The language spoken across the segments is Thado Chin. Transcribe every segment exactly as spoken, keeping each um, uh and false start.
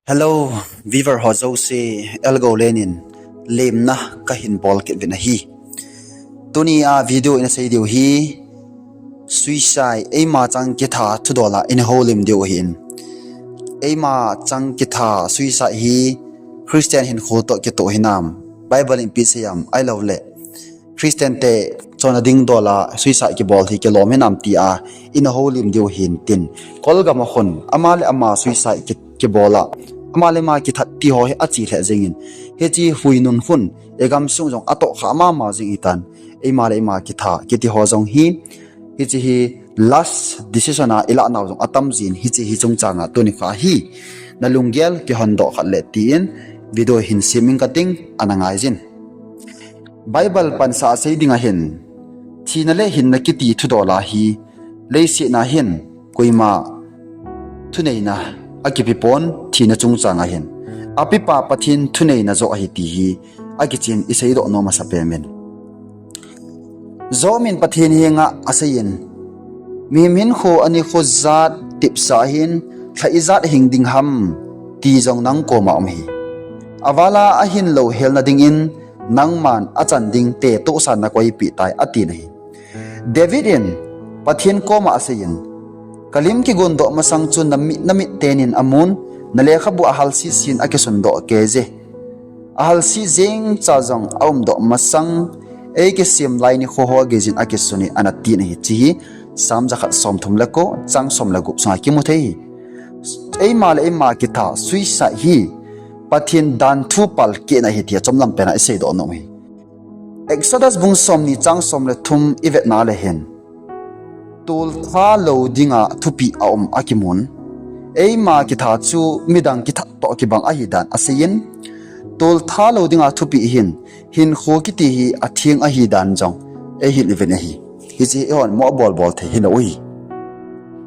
Hello, viewer ho jouse, Elgo Lenin lemna kahin bol kit uvin ahi. Tunia video ina sei diu hi suicide, eima chang kitha thudola ina houlim diu ahin. Eima chang kitha suicide hi Christian hinkho toh kitoh hinam, Bible in ipi asei am, ahilouleh Christian te chonna ding dola suicide kibol hi kilom hinam tia ina houlim diu hintin. Kolgam a khun ama le ama suicide ki, kibola, ama le ama kithat ti ho hi achi lheh jingin, hiche huinun khun igamsung jong atohkha mama jing hitan. Eima le eima kitha kiti ho jong hi, hiche hi last decision a ilah nau jong atam jin, hiche hi chungchanga tuni kha hi nalunggel kihondoh khat le tin video hin sem ing kating, ana ngai jin. Bible pansa a sei ding ahin, thina le hinna kiti thudola hi leiset a hin koima thuneina akipe pon, thina chungchang ahin apepa Pathen thuneina joh ahi ti hi akichen iseidoh nom masapen in. Job in Pathen henga aseiyin, mihem hinkho anikho jat tepsa ahin, lha ijat hing ding ham ti jong nang koma um ahi. Avala ahinlou helna dingin nangman achan ding te tohsan nakoipeh tai, atin ahi. David in Pathen koma aseiyin, kalim kigondoh masang chu namit, namit tenin amun, nalekhabu a halsit sin akisundoh keije. Ahalsit jengcha jong aumdoh masang, eikisem lai nikho ho geijin akisuni, ana tin ahi. Hiche hi Psalm jakhat somthum le ko, chang som le gup sunga kimu thei ahi. Eima le eima kitha suicide hi Pathen danthu palkehna ahi tia chomlam pena iseidoh nom ahi. Exodus bung somni chang som le thum ivetna le hin, toltha lou dinga thupeh aum akimun. Eima kitha chu midang kithat toh kibang ahidan aseiyin, toltha lou dinga thupeh hin hinkho kiti hi atheng ahidan jong eihil uvin ahi. Hiche hi eihon mo bolbol thei hilou ahi.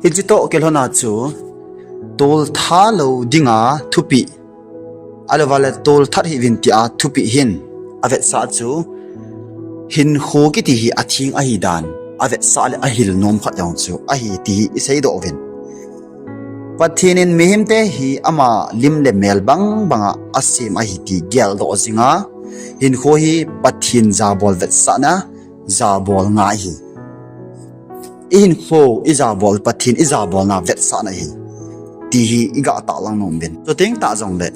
Hiche toh kilhona chu toltha lou dinga thupeh, ahilouvale tolthat hih uvin tia thupeh hin avetsah chu hinkho kiti hi atheng ahidan avetsah le ahil nom khat jong chu ahi ti hi iseidoh uvin. Pathen in mihemte hi ama lim le mel bangbanga asem ahi ti geldoh jinga, hinkho hi Pathen jabol vetsahna jabol ngai ahi. Ihinkho ijabol, Pathen ijabolna vetsahna ahi ti hi iga tahlang nom uvin. Chuteng tah jongle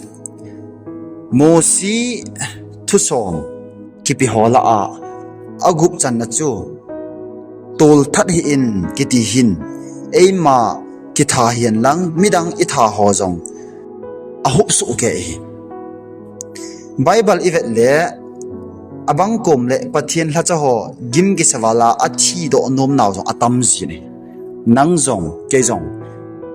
Mosi thusom kipe ho lah a agup channa chu tolthat hih in kiti hin eima kitha hihen lang midang itha ho jong ahup soh kei ahi. Bible ivet le abang kom le Pathen lhacha ho gim kisa vala athidoh nom nau jong atam jin ahi. Nang jong kei jong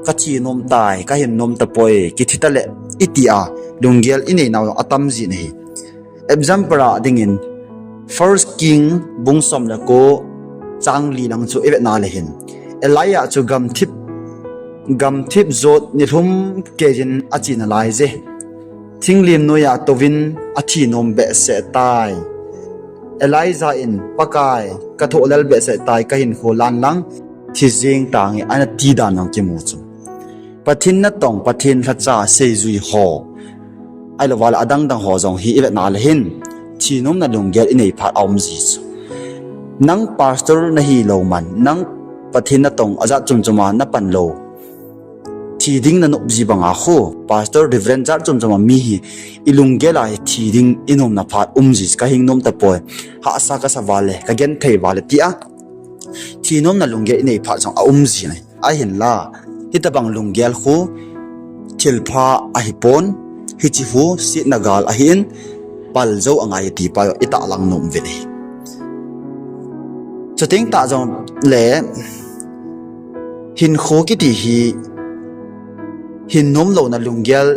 kathi nom tai, kahin nom tapoi, kithi tale itia lunggel inei nau jong atam jin ahi. Example a dingin First King bung som le ko chang li lang chu ivetna le hin, Elijah chu gamthip, gamthip jot nilhum keijin achena laije. Thinglim noiya touvin athi nom behseh tai. Elijah in, Pakai, kathoh lel behseh tai, kahinkho lan lang thi jeng tange, ana ti dan jong kimu chu. Pathen natong, Pathen lhacha seijui ho, ahilouvale adang dang ho jong hi ivetna le hin, thinomna lunggel inei phat aum ji chu. Nang pastor nahilou man, nang Pathen natong ajat chom choma napan lou, thi ding nanop ji banga khu, pastor, reverend jat chom choma mi hi ilunggel a hi thi ding inomna phat um ji, kahing nom tapoi, hahsa kasa vale, kagenthei vale tia thinomna lunggel inei phat jong aum jin ahi. Ahinla hitobang lunggel khu thilpha ahipon, hiche khu setna gal ahin, pal jou angai ti pa itahlang nom uvin ahi. Chuteng tah jongle hinkho kiti hi hin nomlouna lunggel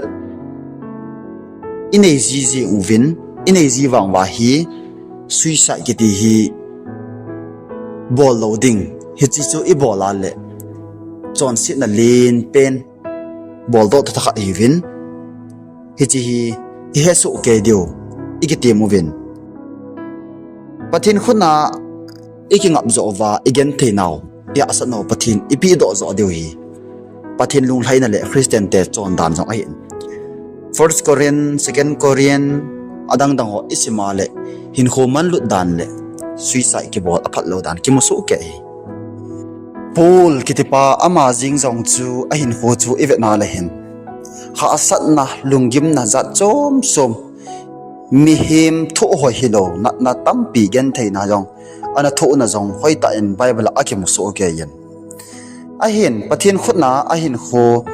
inei jiji uvin, inei ji vang uva hi suicide kiti hi bol lou ding, hiche chu ibol a le chonsetna lenpen boldoh tha khat ihiuvin, hiche hi ihesoh kei diu ikitem uvin, Pathen khut a ikingap joh uva, igenthei nau, ihahsat nau Pathen ipehdoh joh diu hi Pathen lunglhaina le Christian te chondan jong ahin. First Corinth, Second Corinth, adang dang ho isim a le hinkho manlut dan le suicide kibol aphat lou dan kimusoh kei hi. Paul kitipa ama jeng jong chu ahinkho chu ivet na le hin, hahsatna, lunggimna jat chom chom, mihem thoh hoi hilou natna tampi gentheina jong ana thohna jong hoitah in Bible a akimusoh kei in. Ahin Pathen khut na ahinkho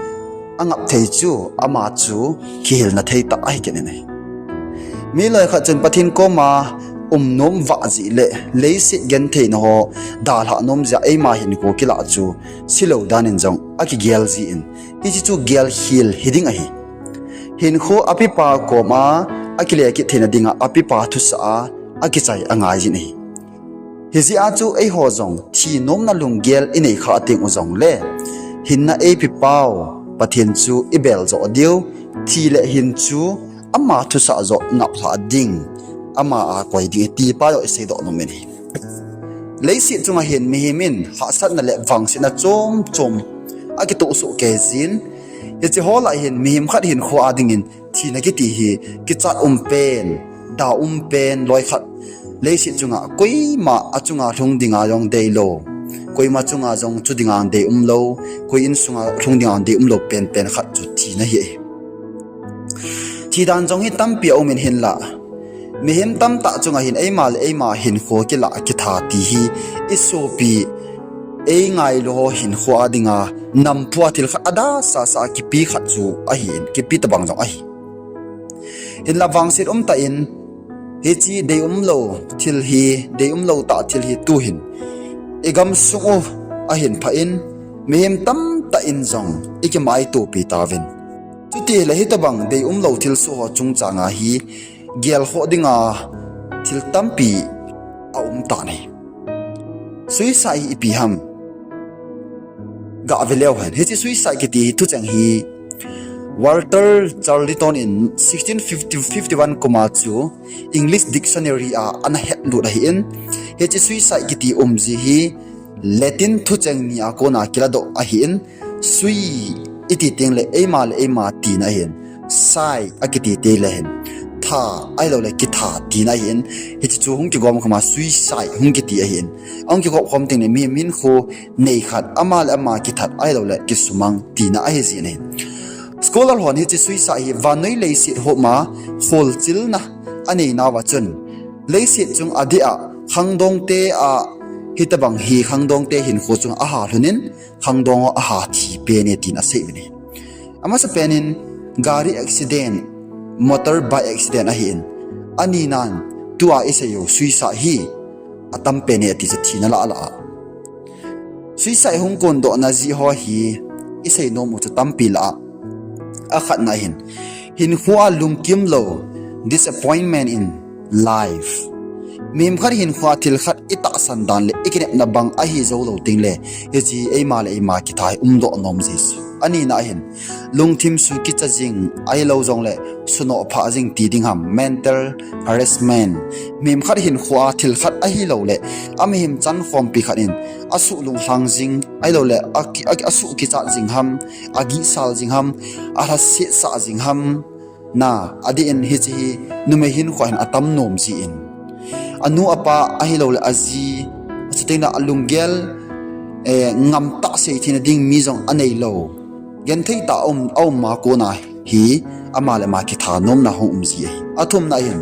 angap thei chu ama chu kihilna thei tah ahi kit in ahi. Mi loikhat chun Pathen koma um nom vah jeh le leiset gentheina ho dalhah nom jeh a eima hinkho kilah chu silou dan in jong akigel jin, hiche chu gelkhel hiding ahi. Hinkho apepa koma akile kit theina dinga apepa thusah a akichai angai jin ahi. Hijeh a chu eiho jong thi nomna lunggel inei khah teng u jongle, hinna eipepau Pathen chu ibel joh diu, thi le hin chu ama thusah joh naplhah ding, ama a koi ding ti pa joh iseidoh nom in ahi. Leiset chunga hin mihem in hahsatna le vangsetna chom chom akitoh soh kei jin, hiche ho lah hin mihem khat hinkho a dingin thina kiti hi kichat um pen, da um pen, loikhat leiset chunga koima achunga lhung dinga jong deilou, koima chunga jong chu dinga dei umlou, koi insunga lhung dinga dei umlou penpen khat chu thina hi ahi. Thi dan jong hi tampi aum in hinlah, mihem tamtah chunga hin eima le eima hinkho kilah kitha ti hi isopi, eingailu ho hinkho a dinga namphu a thil khat adasasa a kipe khat chu ahin, kipe tobang jong ahi. Hinla vangset umtah in hiche deium lou thil hi, deium lou tah thil hi tuhin igamsung u ahin phah in, mihem tamtah in jong ikimaitopi tauvin. Chutile hitobang deium lou thilsoh ho chungchanga hi gelkhoh dinga thil tampi aum tan ahi. Suicide hi ipi ham? Gah ve leu hen. Hiche suicide kiti hi thucheng hi Walter Charleton in sixteen fifty, fifty-one kuma chu English dictionary a ana hetlut ahin, hiche suicide kiti umji hi Latin thucheng ni a kona kiladoh ahin, sui iti tengle eima le eima tina ahin, sai akiti tengle hin, tha ahiloule kitha tina ahin, hiche chu hung kigom khoma suicide hung kiti ahin, ahung kigop khom tengle mihem hinkho nei khat, ama le ama kithat ahiloule kisumang tina ahijin ahi. Scholar hon hiche suicide hi vannoi leiset homa kholchilna aneinauva chun, leiset chung adeh a khangdongte a hitobang hi khangdongte hinkho chunga aha lhunin, khangdong ho aha thi pen e tin asei uvin ahi. Amasapen in gari accident, motorbike accident ahin, aninan tua isei u suicide hi atam pen e ati chu thina lah lah a. Suicide hung kondohna jeh ho hi isei nom u chu tampi lah a. Akhatna hin, hinkho a lungkim lou, disappointment in life. Mihem khat hinkho a thil khat itahsan dan le ikinepna bang ahi jou lou tengle, hiche eima le eima kitha hi umdoh nom ji chu. Anina hin, lungthim su kicha jing, ahilou jongle sunoh phah jing ti ding ham, mental harassment. Mihem khat hinkho a thil khat ahiloule, amihem chankhompi khat in asuh lunghang jing, ahiloule aki, aki, asuh kichat jing ham, agisal jing ham, alhaset sah jing ham. Na, adeh in hiche hi numei hinkho a hin atam nom jin, anu apa ahiloule aji, chuteng le alunggel, eh, ngamtah sei theina ding mi jong aneilou, genthei tah a um, aum ma kona hi ama le ama kitha nomna hung um ji ahi. Athumna hin,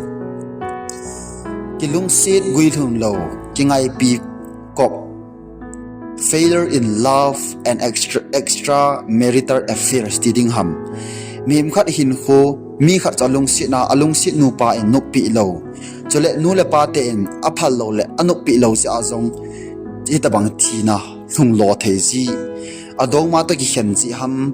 kilungset guilhun lou, kingaipi kop, failure in love and extra, extramarital affairs ti ding ham. Mihem khat hinkho, mi khat chu alungsetna, alungset nupa in noppeh lou, chule nu le pate in aphal loule anoppeh lou jeh a jong hitobang thina lhung lo thei ji. Adongma toh kikhen jeh ham,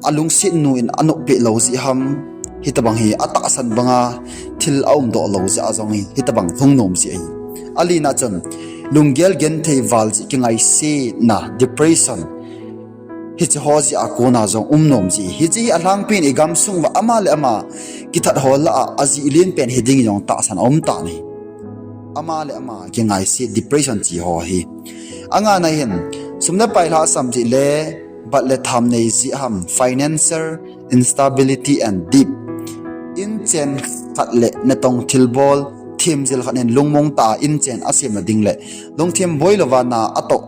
alungset nu in anoppeh lou jeh ham, hitobang hi atahsan banga thil aumdoh lou jeh a jong hi hitobang lhung nom ji ahi. Alina chun, lunggel genthei val jeh kingaisetna, depression, hiche ho jeh a kona jong um nom ji. Hiche hi alhangpin igamsung uva ama le ama kithat ho lah a ajeh lenpen hiding jong tahsan aum tan ahi. Ama le ama kingaiset, depression ti ho hi. Angana hin, sum le pai lhasam jeh le, bat le tham nei jeh ham, financial instability and debt. chen khat le natong thilbol themjil khat in lungmong tah a inchen asem nading le lungthim boilouva na atoh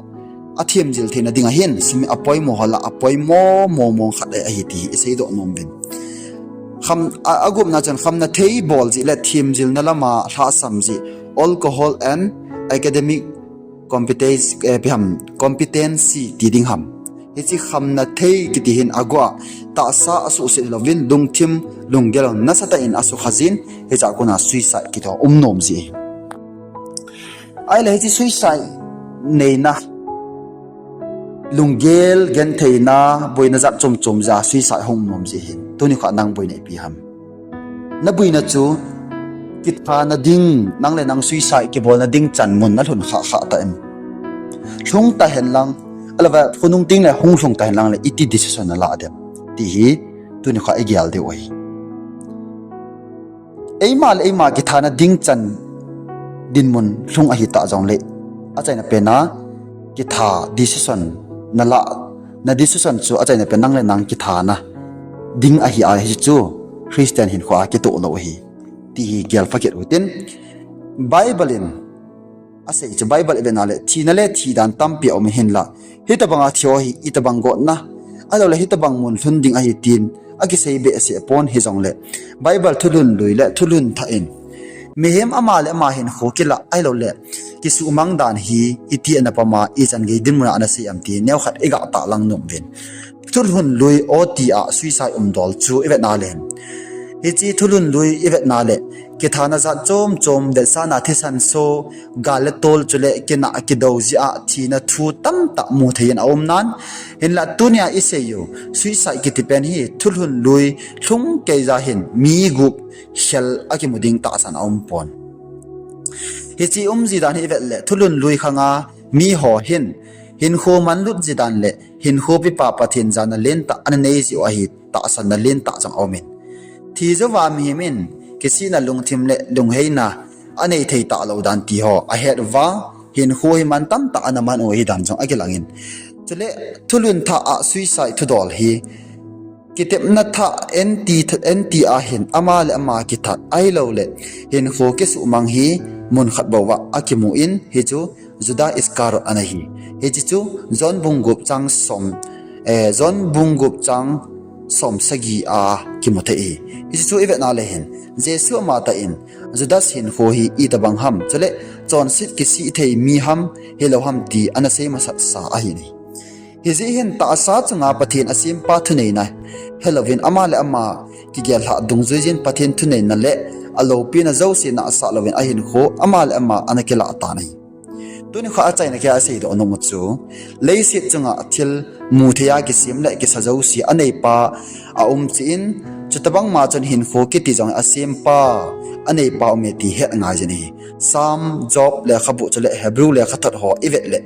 athemjil theina ding ahin sum apoimo ho lah a apoimo mong mong khat ahi ti hi iseidoh nom uvin. Agupna chun khamna thei bol jeh le themjilna lama lhahsam jeh, alcohol and academic competency ti ding ham. Hiche khamna thei kiti hin aguh a tahsa asuhset louvin lungthim lunggel nasatah in asukha jin, hichea kona suicide kiti ho um nom ji ahi. Ahile hiche suicide neina, lunggel gentheina, boina jat chom chom jeh a suicide hung um nom ji ahin. Tuni kho nang boina ipi ham? Naboina chu kithana ding, nang le nang suicide kibolna ding chan mun nalhun khah khah ta em? Lhung tahen lang, ahilouva khonung tengle hung lhung tahen lang le iti decision nalah dem ti hi tuni kho igel diu ahi. Eima le eima kithana ding chan dinmun lhung ahitah jongle, achaina pena kitha decision nalah, na decision chu achaina pen nang le nang kithana ding ahi a, hiche chu Christian hinkhoa kitoh lou ahi ti hi gelpha kit utin. Bible in asei chu, Bible ivetna le thina le thi dan tampi aum in, hinla hitobanga thi ho hi itobang gotna, ahiloule hitobang mun lhun ding ahi tin akisei behseh pon, hijongle Bible thulhun lui le thulhun thah in mihem ama le ama hinkho kilah ahiloule kisuhmang dan hi iti ana pom a, ichan gei dinmuna ana sei am ti neokhat igah tahlang nom uvin. Thulhun lui o ti a suicide umdol chu ivetna le hin, hiche thulhun lui ivetna le kithana jat chom chom, vetsahna thisan so, gal le tol chule kinah kidou jeh a thina thu tamtah mu thei in aum nan, hinla tunia isei u suicide kiti pen hi thulhun lui lhung keija hin mi gup khel akimu ding tahsan aum pon. Hiche um ji dan hi ivet le thulhun lui khanga miho hin hinkho manlut ji dan le hinkhopipa Pathen jana lentah ana nei ji u ahi tahsanna lentah jong aumin, thi jouva mihem in kisihna lungthim le lungheina anei thei talou dan ti ho ahet uva hinkho hi man tamtah ana man u ahi dan jong akilangin, chule thulhun thah a suicide thudol hi kitepna thah enti a hin ama le ama kithat ahiloule hinkho kisuhmang hi mun khat bouva akimu in, hichu Judas Iscariot ana hi. Hiche chu John bung gup chang som, John bung gup chang som sagi a kimu thei ahi. Hiche chu ivetna le hin Jesu amatah in Judas hinkho hi itobang ham, chule chonset kisih thei mi ham hilou ham ti ana sei masatsa ahi. Hijeh hin tahsa chunga Pathen asempa thuneina helouvin ama le ama kigel lhah dungjuijin Pathen thuneina le aloupina jouse nahsah louvin ahinkho ama le ama ana kilah tan ahi. Tuni kho achaina keiya iseidoh nom u chu, leiset chunga thil mu thei a kisem le kisa jouse aneipa aum cheh in, chutobangma chun hinkho kiti jong asempa aneipa aume ti het ngai jin ahi. Psalm, Job lekhabu chule Hebrew lekhathot ho ivet le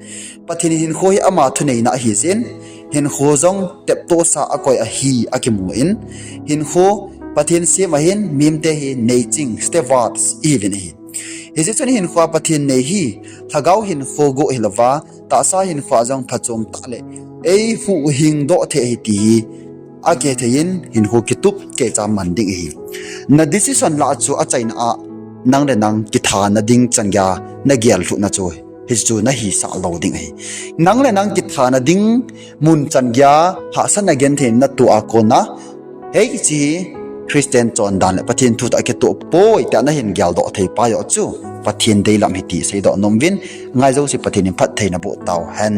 Pathen in hinkho hi ama thuneina ahijeh in, hinkho jong teptohsa akoi ahi akimu in, hinkho Pathen sem ahin, mihemte hi neiching, stewards ihiuvin ahi. Hijeh chun hinkhoa Pathen nei hi lhagao hinkho goh hilouva, tahsa hinkhoa jong phachom tah le eihuhhing doh thei ahi ti hi akihethei in hinkho kitup keicha man ding ahi. Na decision lah chu achaina a nang le nang kithana ding chan geiya nagel lhuhna chu, hichu nahisah lou ding ahi. Nang le nang kithana ding mun chan geiya hahsatna genthei natoh a kona, hiche Christian chondan le Pathen thu toh akitoh poi tia nahin geldoh thei pa joh chu Pathen deilam ahi ti seidoh nom uvin, ngai jouse Pathen in phatthei naboh tauhen.